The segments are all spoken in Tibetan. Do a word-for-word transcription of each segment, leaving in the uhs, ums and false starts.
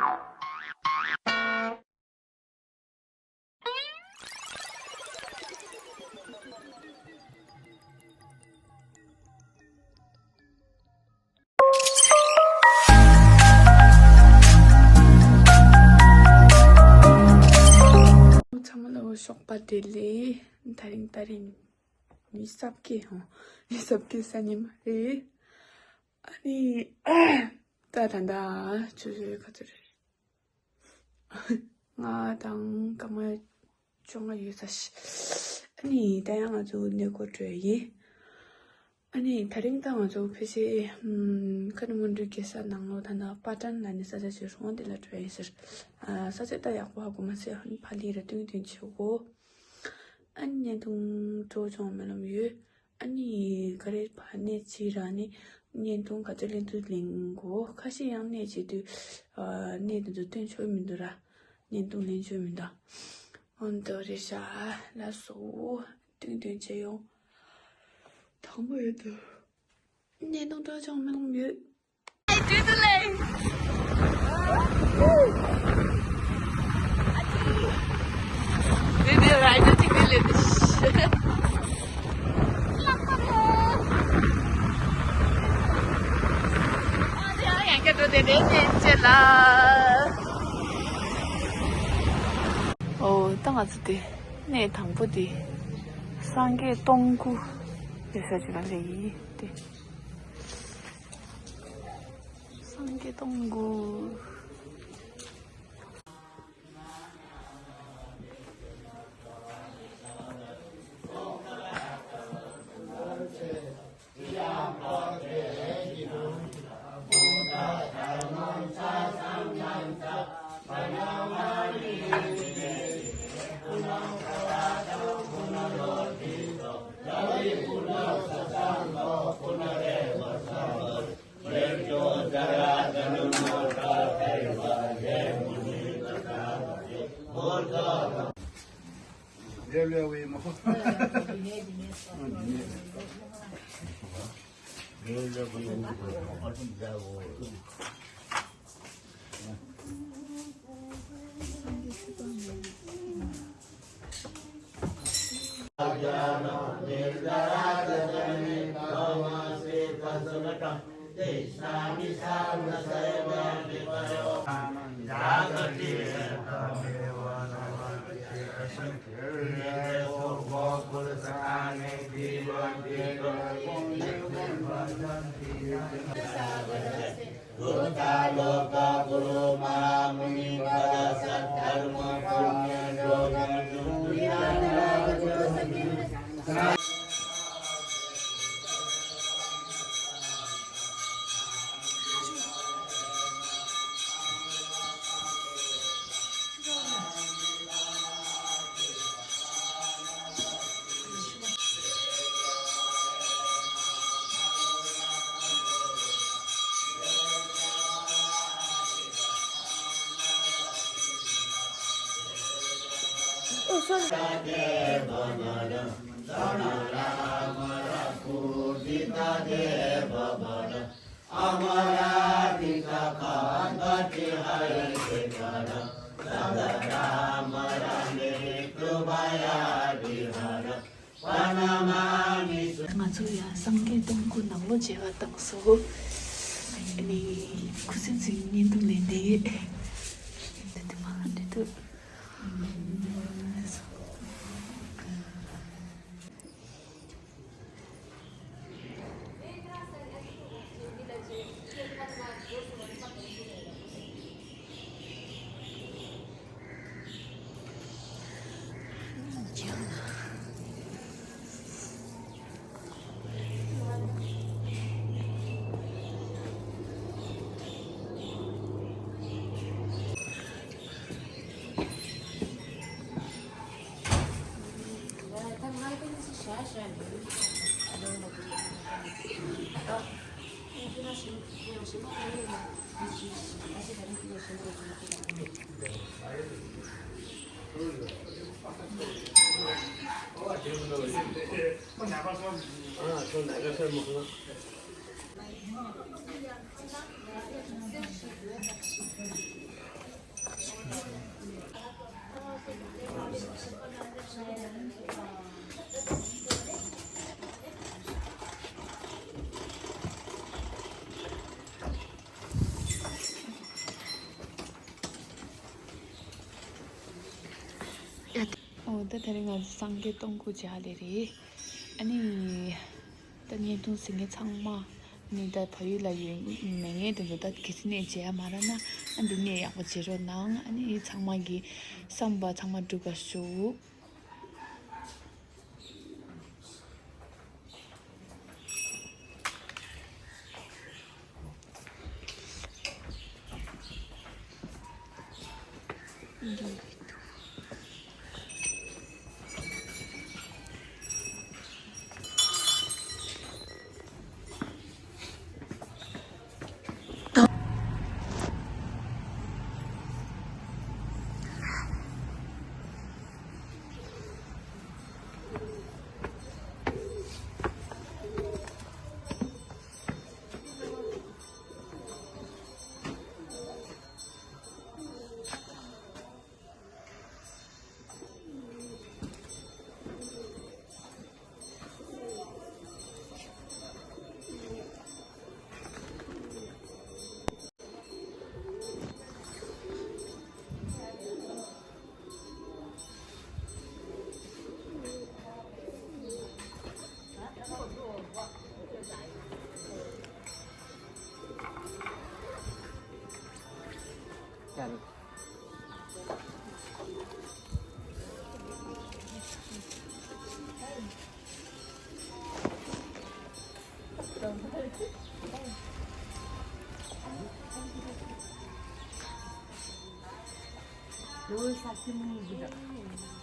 ཚང་མ་ལ་ཞོགས་པ་བདེ་ལེགས། དེ་རིང་དེ་རིང་ཉི་ཤུ་རྩ་བརྒྱད་ཧོ། ཉི་ཤུ་རྩ་བརྒྱད་གཟའ་ཉི་མ་རེད། ཨ་ནི། ད་ད་ད་ཆུ་ཚོད་ག་ཚོད་རེད། ལྔ་དང་སྐར་མ་བཅོ་ལྔ་ཡོད་ས་ཞིག་ཨ་ནི་ད་ཡང་ང་ཚོ་གནས་སྐོར་འགྲོ་ཡ་ཡིན། ཨ་ནི་དེ་རིང་ད་ང་ཚོ་ཕལ་ཆེར་ཁ་ནི་སྔོན་འགྲོའི་རྒྱལ་ས་ནང་ལོགས་ད་ལྟ་པ་ཏན་ལ་ནི་ས་ཆ་ཞིག་རུང་དེ་ལ་འགྲོ་ཡ་ཡིན་ཟེར། ས་ཆ་ད་ཡག་པོ་ཧ་གོ་མ་སོང་། ཨ་ནི་ཕ་ལི་ར་སྟོན་སྟོན་བྱེད་གོ་ཨ་ནི་བརྙན་ཐུང་འགྲོ་བྱུང་མེད་ལམ་ཡོད། ཨ་ནི་ག་རེ་ཕ་གནས་ཚེ་ར་ནི་བརྙན་ཐུང་ག་ཚོད་ལེན་དུས་ལེན་གོ་ཁ་ཤས་ཡང་གནས་བྱེད་དུས་གནས་དེ་ཚོ་སྟོན་ཆོག་མི་འདུག་ར། བརྙན་ཐུང་ལེན་ཆོག་མི་འདུག་འོན་ཏོ་རེ་ཤ་ལ་སོ་སྟོན་སྟོན་བྱེད་ཡོང་། དང་པོ་ཡོད་དོ། བརྙན་ཐུང་འགྲོ་བྱུང་མེད་ལམ་ཡོད། ཨོ་ད་ང་ཚོ་དེ་གནས་དང་པོ་དེ་སངས་རྒྱས་སྟོང་སྐུ་ཡོད་ས་ཅིག་ལ་སླེབས་ཡིན་ཏེ། སངས་རྒྱས་སྟོང་སྐུ། ང་ཚོ་ཡང་སངས་རྒྱས་སྟོང་སྐུ་ནང་ལོགས་མཇལ་བར་བཏང་སོང་། ཨ་ནི་སྐུ་གཟུགས་ཅིག་བརྙན་ཐུང་ལེན་ཏེ། འདི་དུ་མ་འདི་དུ། འོ་ད་དེ་རིང་ང་ཚོ་སངས་རྒྱས་སྟོང་སྐུ་མཇལ་ལེ་རེད། ཨ་ནི། ད་བརྙན་ཐུང་གཟིགས་མཁན་ཚང་མ། ཨ་ནི་ད་བལ་ཡུལ་ལ་ཡོད་མེད་མཁན་དེ་ཚོ་ད་གལ་སྲིད་ནས་མཇལ་མ་རག་ན། ཨ་འདི་ནས་ཡག་པོ་མཇལ་རོགས་གནང་། ཨ་ནི་ཚང་མ་གི་བསམ་པ་ཚང་མ་འགྲུབ་པ་ཞུ།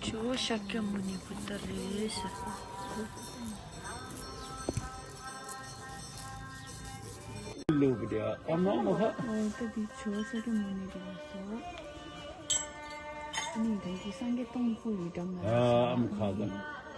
ཇོ་བོ་ཤཱཀྱ་མུ་ནི་བུདྡྷ་རེད་ཟེར། ལུག་དེ་ཨ་མ་མ་ཧ། ཨོ་ད་འདི་ཇོ་བོ་ཤཱཀྱ་མུ་ནི་རེད་ཟེར། ཨ་ནི་ད་གི་སངས་རྒྱས་སྟོང་སྐུ་ཡི་འགྲམ་ལ་ཨ་མ་ཁ་ད།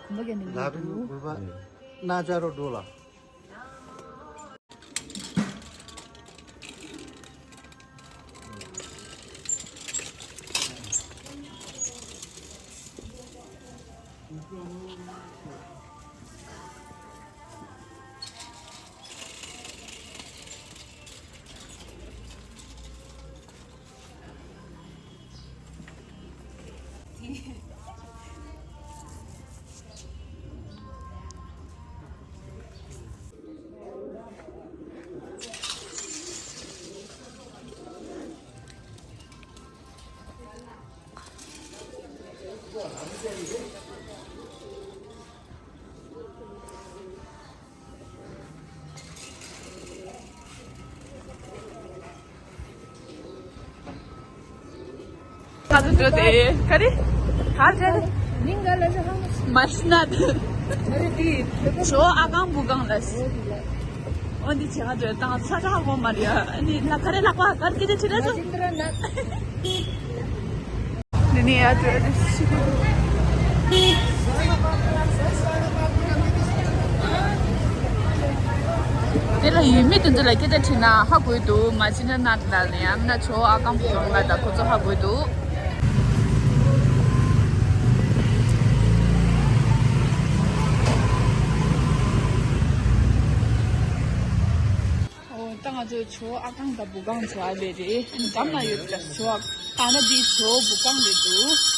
གོམ་པ་རྒྱག་ནས་ལ་མི་རིང་འདུག་པོ་ན་ཅ་རོ་འགྲོ་ལ། ཁ་ཚོ་འགྲོ་དེ་ག་རེ། ག་རེ། མིང་ག་ལ་ཤ་ཧང་མ་ཤི་ན་དེ། ག་རེ་དེ། ཇོ་ཨ་ཁང་བུ་ཁང་ལ་ཤི། འོ་འདི་བྱེད་ག་འགྲོ་དང་ས་ཁྲ་ཧ་གོ་མ་རེད་ཨ་ནི་ལ་ག་རེ་ལག་པ་ག་རེ་སྐད་ཆ་ཁྲི་ར་ཚོ། འདི་ནས་ཡར་འགྲོ་རེད། དེ་ལ་ཡུལ་མི་དེ་ཚོ་ལ་སྐད་ཆ་དྲིས་ན་ཧ་གོ་གི་འདུག་མ་བྱས་ན་ན་ལ་ནས་ཡང་ན་ཇོ་ཨ་ཁང་བུ་ཁང་ལ་ད་ཁོ་ཚོ་ཧ་གོ་གི་འདུག་ཨོ་ད་ང་ཚོ་ཇོ་ཨ་ཁང་དང་བུ་ཁང་ཚོ་ཨ་བེ་རེད། འགྲམ་ན་ཡོད་ད་ཇོ་ཨ་ཁང་། ད་ན་འདི་ཇོ་བུ་ཁང་རེད་འདུག་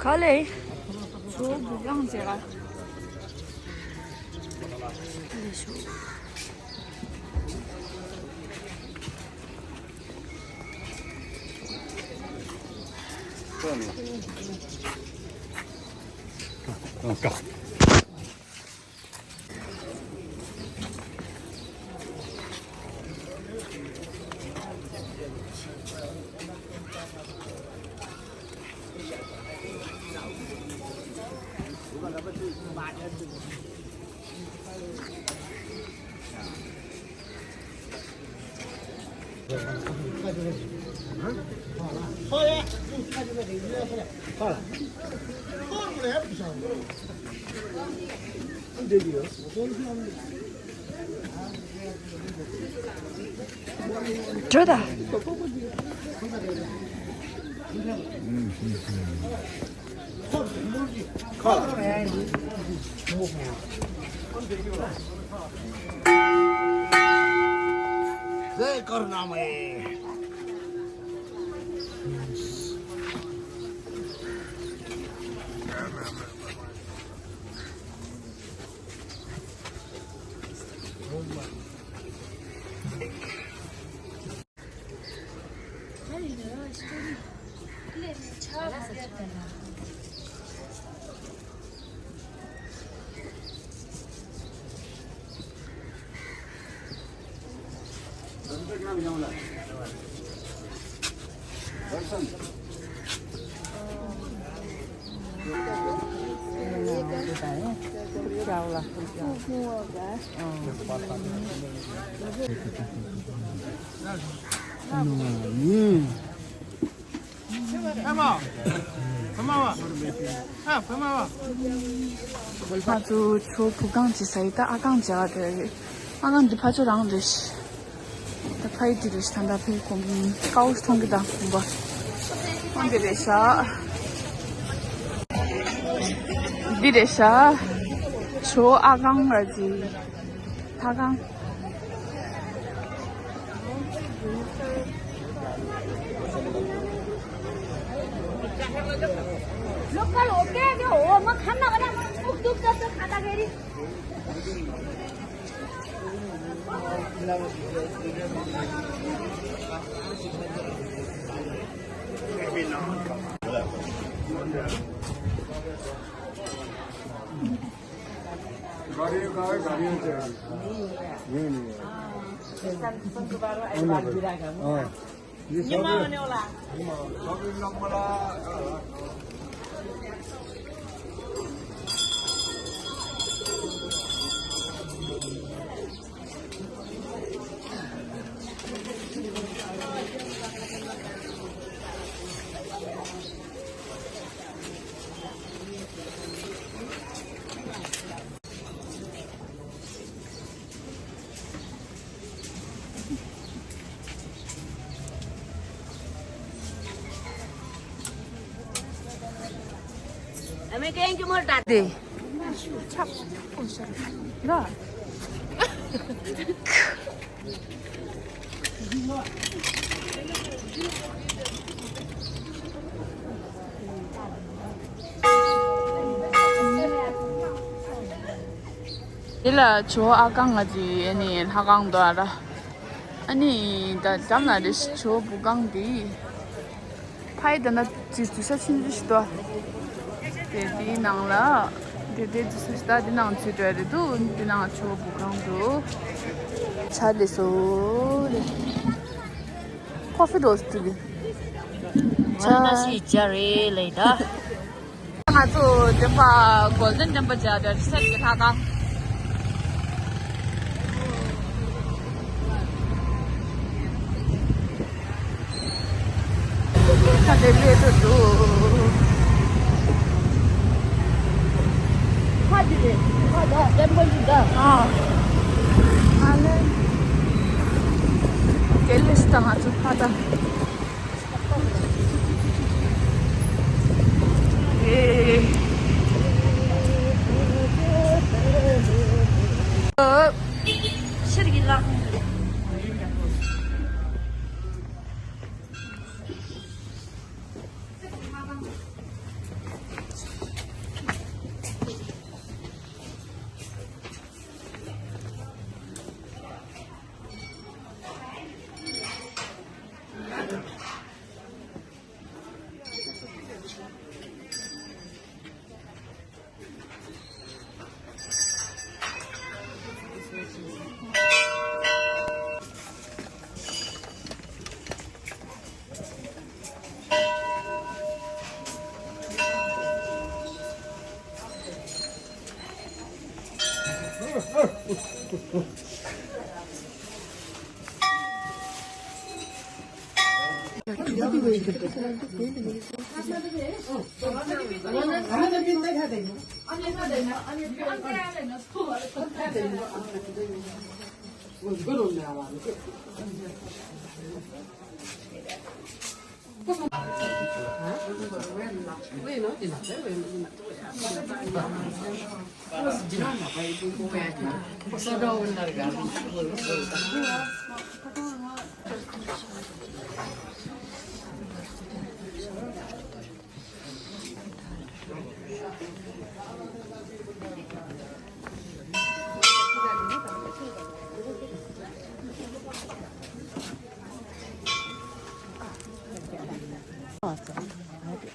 ཨ་ལེ། ཇོ་བོ་གངས་ཟེར་ག། ཨ་ལེ་ཤོ། འགྲོ་ད། ཁ་ལ། ཟས་དཀར་ནང་མེ། ང་ཚོ་ཇོ་བོ་གངས་ཀྱི་ས་ཡི་ད་ཨ་གངས་མཇལ་བ་རེད། ཨ་གངས་འདི་ཕ་ཇོ་རང་རེད། ད་ཕ་ཡི་འདི་རེད། ད་ལྟ་ཕའི་གོམ་ཀའོ་མཐོང་གི་ད་གོམ་པ། འདི་རེད་ཤག་འདི་རེད་ཤག་ཇོ་བོ་ཨ་གངས་ར་ཅི། ཨ་གངས། गाड़ियों का है, गाड़ियों से। नहीं, नहीं है। हाँ। ये सब है। དེ། ཆབ། ཨོ་ཤ་ར། འདི་ལ་ཇོ་བོ་ཨ་གངས་ང་ཅི་ཨ་ནི་ལྷ་ཁང་འདུག་ཨ་ར། ཨ་ནི་ད་འགྲམ་ལ་རེ་ཞིག་ཇོ་བོ་གངས་འདི། ཕ་ཡི་ད་ན་ཅི་འདུག་ས་ཆུང་ཆུང་ཞིག་འདུག་དེ་དེའི་ནང་ལ་དེ་དེ་འདུག་ས་ཞིག་ད་དེ་ནང་ཚུད་འགྲོ་ཡ་རེད་འདུག་དེ་ནང་ཇོ་བོ་གངས་འདུག་ཆ་ལེ་སོ་རེད། ཁོ་ཧྥི་རོ་སི་ཏུ་གི། ཆ། ང་ཚོ་བདེན་པ་གོལ་ཌན་ཊེམ་པལ་ཇ་དར་སེར་གྱི་ལྷ་ཁང་། ཁ་དེ་ལས་དུ་འདུག་ཁ་དེ་རེད། ཁ་ད་ཊེམ་པལ་ཅིག་ད། ཨ། ཨ་ལེ། དེ་ལས་སུ་ད་ང་ཚོ་ཁ་ད། ཕྱིར་གྱི་ལག་ཁོང་དུ།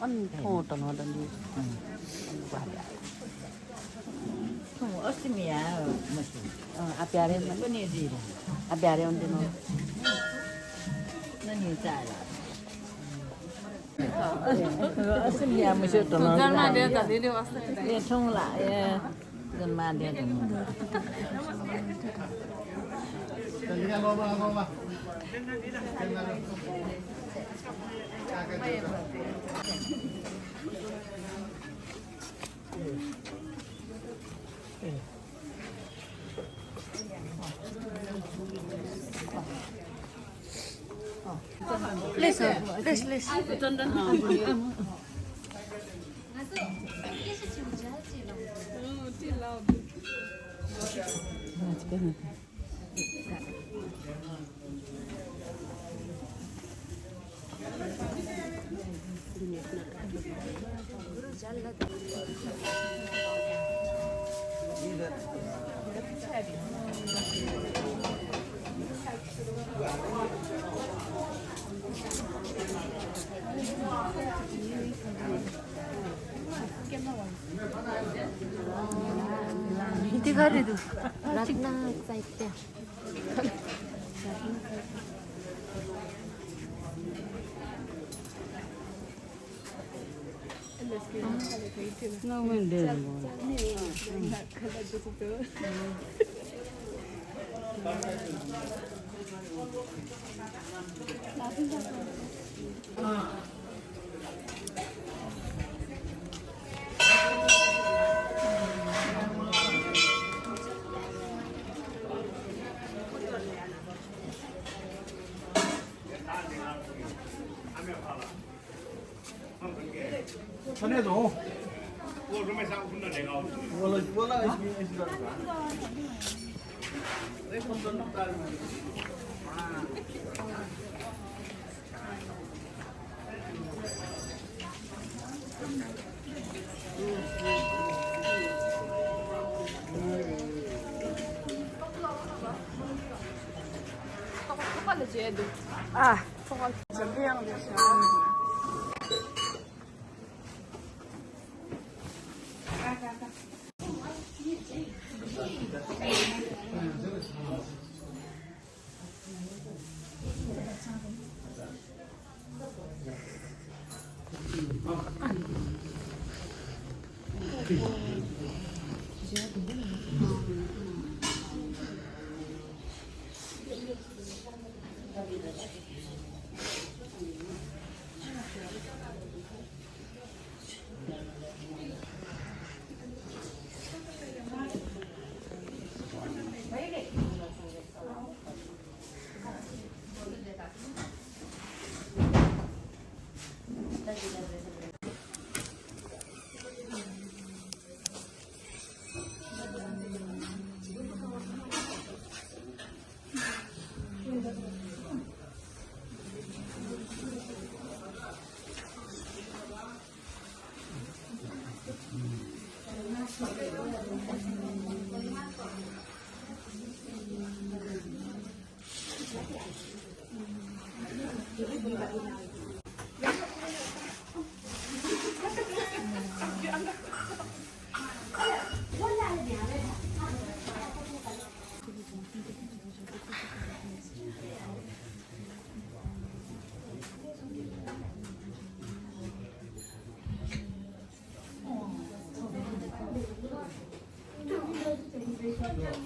ཨ་ནི་ཐོང་དང་ང་དང་འདི། ཐོང་ཨ་སི་མི་ཡ་མ་ཤི། ཨ་བྱ་རེ་མ་པ་ནི་རི་ར། ཨ་བྱ་རེ་འོན་ཏེ་ནོ། ན་ནི་ཙ་ལ། ཨ་སི་མི་ཡ་མ་ཤི་དོ་ནོ། ཙར་མ་འདྲེ་དང་དེ་འདྲེ་བ་སི། ཨེ་ཐོང་ལ་ཨེ། ཙར་མ་འདྲེ་དང་། Please, sir. Please, please. འདི་ག་རེད་འདུག་རཏྣ་བཙལ་ཏེ། ཨ། བརྒྱད་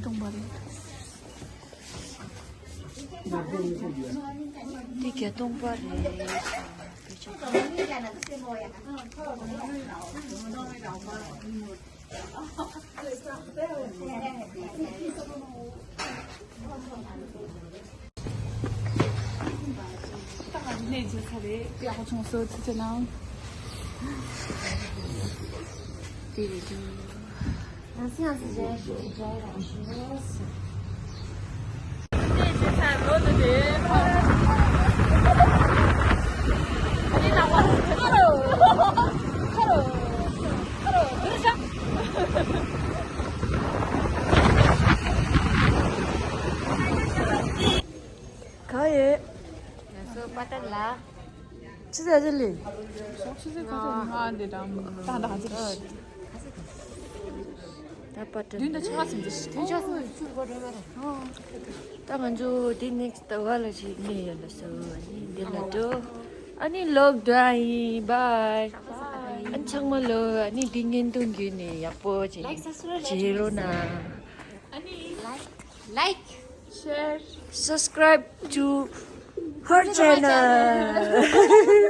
སྟོང་པ་རེད། འདི་བརྒྱད་སྟོང་པ་རེད། ད་ང་ཚོ་གནས་མཇལ་ཚར་རེད། དཔེ་ཡག་པོ་བྱུང་སོང་། ཐུགས་རྗེ་གནང་། དེ་རེད་དེ། ང་ཚོ་ཡང་ཚོ་མཇལ་ཞིག་འགྲོ་ཡག་ཞུ། གནས་མཇལ་ཚར་ལོ་འདི་རེད། ག་ཡོད། ང་ཚོ་པ་ཏར་ལ། ཆི་ཟེར་ཅི་ལི། ང་འདི་དང་ད་ད་ཧ་ཙི་རི། ད་པ་ཏར་ལ། དུས་འདི་ཆ་ཚང་འདི་ཤི་དུས་ཆ་ཚང་འདི་ཤི་གོ་འགྲོ་མ་རེད། ད་ང་ཚོ་འདི་ནེག་སི་ཊི་ཟླ་བ་ལ་ཞིག་གནས་ཡོད་ལ་སོ། ཨ་ནི་འདི་ལ་འགྲོ། ཨ་ནི་ལོག་འགྲོ་ཡིན། བྷའི། ཨ་ནི་ཚང་མ་ལོ། ཨ་ནི་འདི་བརྙན་ཐུང་བརྒྱུད་ནས་ཡག་པོ་བྱེད། ལའིཀ་སབ་སི་ཀ་རབ་བྱེད་རོགས་གནང་། ཨ་ནི་ལའིཀ། ལའིཀ། ཤེར། Subscribe to her channel.